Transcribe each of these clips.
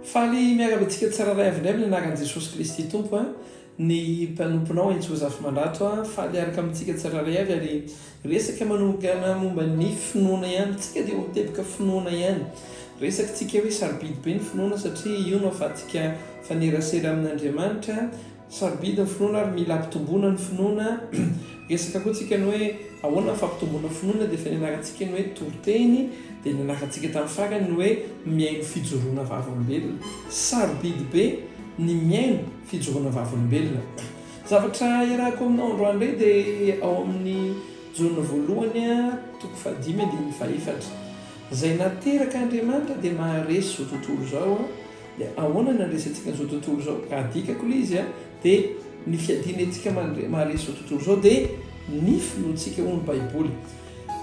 Faly miarahaba antsika tsirairay avy indray amin'ny anaran'i Jesosy Kristy Tompo a, ny mpanomponao Enzo Zafimandrato a, faly hiaraka amintsika tsirairay avy ary resaka manokana momba ny finoana ihany, tsika dia eo amin'ny teboka finoana ihany, resaka tsika hoe sarobidy be ny finoana satria io no ahafahantsika mifanerasera amin'Andriamanitra, Sarobidy ny finoana ary mila ampitomboina ny finoana. Resaka koa tsika ny hoe ahoana ny fampitomboana finoana dia efa nianarantsika ny hoe toriteny dia nianarantsika tamin'ny farany ny hoe mihaino fijoroana vavolombelona. Sarobidy be ny mihaino fijoroana vavolombelona. Zavatra iarahako aminao androany indray dia ao amin'ny Jaona voalohany toko fahadimy andininy fahefatra. Izay nateraka Andriamanitra dia maharesy izao tontolo izao. Dia ahoana ny handresentsika an'izao tontolo izao? Raha adikako ilay izy dia ny fiadiana entsika maharesy izao tontolo izao dia ny finoantsika hoy ny Baiboly.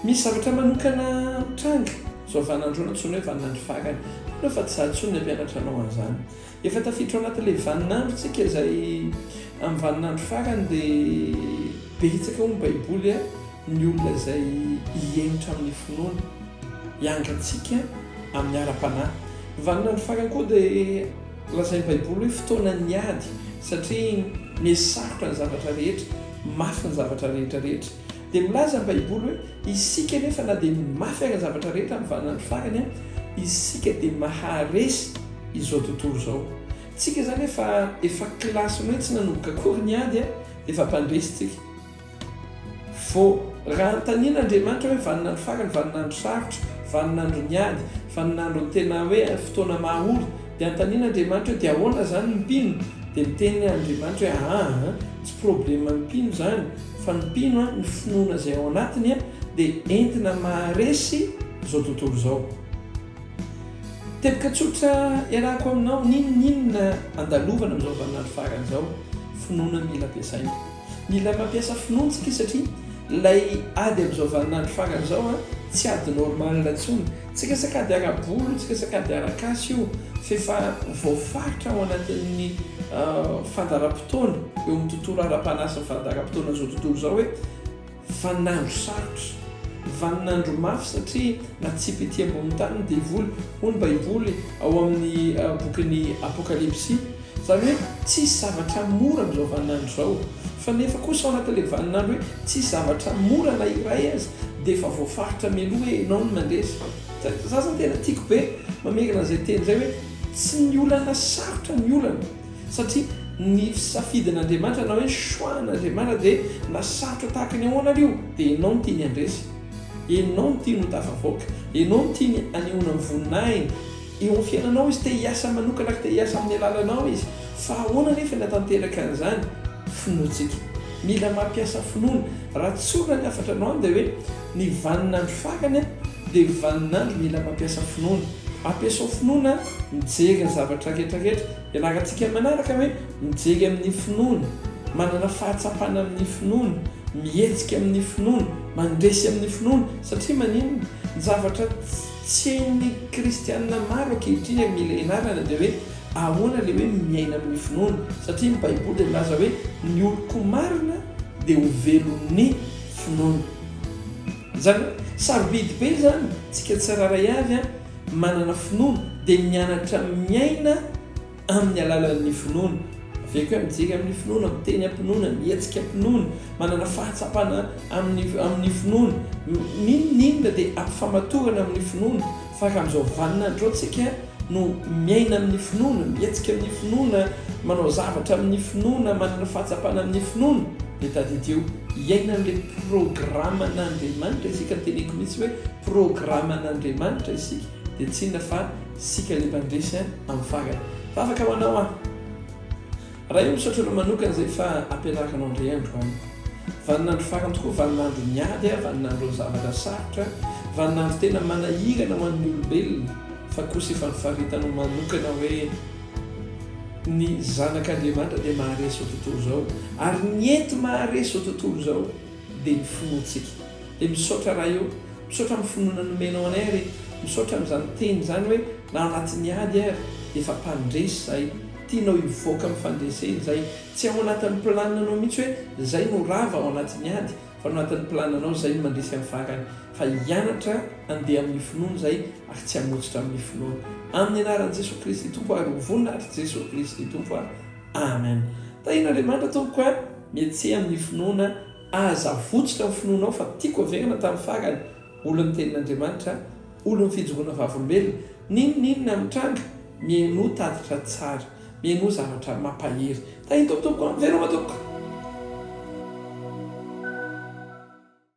Misy zavatra manokana mitranga izao vaninandro izao antsoina hoe vaninandro farany. Mino aho fa tsy izaho intsony ny hampianatra anao an'izany. Efa tafiditra ao anatin'ilay vaninandro tsika izay amin'ny vaninandro farany dia betsaka hoy ny Baiboly ny olona izay hihemotra amin'ny finoana, hiangatsiaka amin'ny ara-panahy. Ny vaninandro farany koa dia lazain'ny Baiboly hoe fotoanan'ny ady, satria miha-sarotra ny zavatra rehetra, mafy ny zavatra rehetra rehetra. Dia milaza ny Baiboly hoe isika anefa na dia mafy aza ny zavatra rehetra amin'ny vaninandro farany, isika dia maharesy izao tontolo izao. Tsika izany efa efa kilasin'ny hoe tsy nanomboka akory ny ady dia efa mpandresy tsika. Vao raha anontaniana Andriamanitra hoe vaninandro farany, vaninandro sarotra, vaninandron'ny ady, vaninandron'ny tena hoe fotoana maha-ory, dia anontaniana Andriamanitra hoe dia ahoana izany ny mpino? Dia miteny Andriamanitra hoe aa, tsy problème ny mpino izany, fa ny mpino an, ny finoana izay ao anatiny an, dia entina maharesy izao tontolo izao. Teboka tsotra iarahako aminao, n'inon'inona andalovana amin'izao vaninandro farany izao, finoana mila ampiasaina. Mila mampiasa finoana tsika satria ilay ady amin'izao vaninandro farany izao an, tsy ady normal intsony. Tsy resaka ady ara-bola io, tsy resaka ady ara-kasa io, fa efa voafaritra ao anatin'ny fandaharam-potoana eo amin'ny tontolo ara-panahy sy ny fandaharam-potoanan'izao tontolo izao hoe Vaninandro sarotra, vaninandro mafy satria natsipy ety ambonin'ny tany ny devoly, hoy ny Baiboly ao amin'ny bokin'ny Apokalypsy. Izany hoe tsisy zavatra mora amin'izao vaninandro izao. Fa nefa kosa ao anatin'ilay vaninandro hoe tsisy zavatra mora na iray aza dia efa voafaritra mialoha hoe ianao no mandresy. Za zany tena tiako be mamerina an'izay teny izay hoe tsy ny olana sarotra ny olana. Satria ny safidin'Andriamanitra na hoe choix an'Andriamanitra dia na sarotra tahaka ny ahoana ary io dia ianao no tiany handresy, ianao no tiany ho tafavoaka, ianao no tiany hanehoana ny voninahiny eo amin'ny fiainanao izy, te hiasa manokana ary te hiasa amin'ny alalanao izy. Fa ahoana anefa ny hatanteraka an'izany? Finoantsika. Mila mampiasa finoana. Raha tsorina ny hafatra androany dia hoe ny vaninandro farany dia vaninandro mila mampiasa finoana. Ampiasao finoana mijery ny zavatra rehetra rehetra. Ianarantsika manaraka hoe mijery amin'ny finoana, manana fahatsapana amin'ny finoana, mihetsika amin'ny finoana, mandresy amin'ny finoana. Satria maninona? Ny zavatra tsy hain'ny kristianina maro ankehitriny ary mila ianarana dia hoe ahoana ilay hoe miaina amin'ny finoana. Satria ny Baiboly dia milaza hoe ny oloko marina dia ho velon'ny finoana. Izany hoe sarobidy be izany tsika tsirairay avy an! manana finoana dia mianatra miaina amin'ny alalan'ny finoana. Avy eo koa mijery amin'ny finoana, miteny am-pinoana, mihetsika am-pinoana, manana fahatsapana amin'ny amin'ny finoana. N'inon'inona dia ampifamatorana amin'ny finoana. Fa raha amin'izao vaninandro izao tsika no miaina amin'ny finoana, mihetsika amin'ny finoana, manao zavatra amin'ny finoana, manana fahatsapana amin'ny finoana, dia tadidio, hiaina an'ilay programan'Andriamanitra isika, teneniko mihitsy hoe programan'Andriamanitra isika, dia tsy inona fa isika ilay mpandresy amin'ny farany. Vavaka ho anao aho. Ray o, misaotra anao manokana izay fa ampianarinao indray androany. Vaninandro farany tokoa, vaninandro miady, vaninandro zavatra sarotra, vaninandro tena manahirana ho an'ny olombelona, fa kosa efa nofaritanao manokana hoe ny zanak'Andriamanitra dia maharesy izao tontolo izao, ary ny enti-maharesy izao tontolo izao dia ny finoantsika. Dia misaotra Ray o, misaotra amin'ny finoana nomenao anay ary misaotra amin'izany teny izany hoe na ao anatin'ny ady ary dia efa mpandresy izahay, tianao hivoaka amin'ny fandresena izahay, tsy ao anatin'ny planinanao mihitsy hoe izay no rava ao anatin'ny ady. Fa ao anatin'ny plan-nao izay ny mandresy amin'ny farany. Fa hianatra handeha amin'ny finoana izay ary tsy hamotsitra amin'ny finoana. Amin'ny anaran'i Jesoa Kristy Tompo ary ho voninahitr'i Jesoa Kristy Tompo aho. Amen. Tahian'Andriamanitra tompoko a, mihetseha amin'ny finoana, aza avotsitra ny finoanao fa tiako averina tamin'ny farany, olon'ny tenin'Andriamanitra, olon'ny fijoroana vavolombelona, n'inon'inona mitranga, mihainoa tatitra tsara, mihainoa zavatra mampahery. Tahian'ny Tompo tompoko a, veloma tompoko.